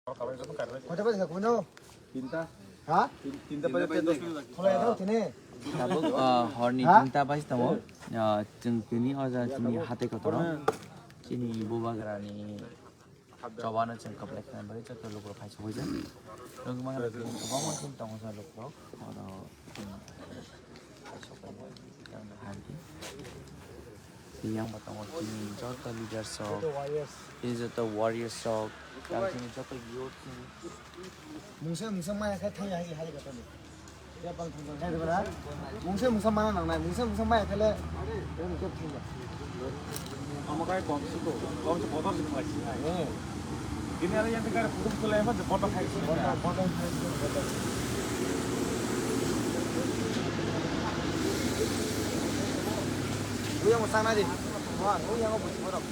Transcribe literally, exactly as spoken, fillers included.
Kota baje ka kuno? Tinta. Ha? Tin-, tinta baje dos minut lagi. Khulai thang tini. Tabuk, ah, horni Ha? tinta baje tongo. Ah, chwng tini o jaga chini hatai kotoro. Chini bubagrani chobano chwng kwplai khlai bagwi joto lukurok phai sogwi jak. Nukmani kwbangma chini tongo sa lukurok. Oro, hmm, Yang bo tongo chini joto leaders rok, tei joto warriors rok, yang chini joto youth ni. Mungsa mungsa maya khe thangya hai hai kata ni. Ya bang thang hai bra. Mungsa mungsa mana nang nai, mungsa mungsa maya khe le. Kep thangya. Ama kai kom si ko, kom si kotor si khai si hai. Eh. Ini ada yang tegar pukul sulai apa, kotor khai si. Kotor, kotor khai si, kotor. Uya mo sana di. Wah, uya mo busi borok.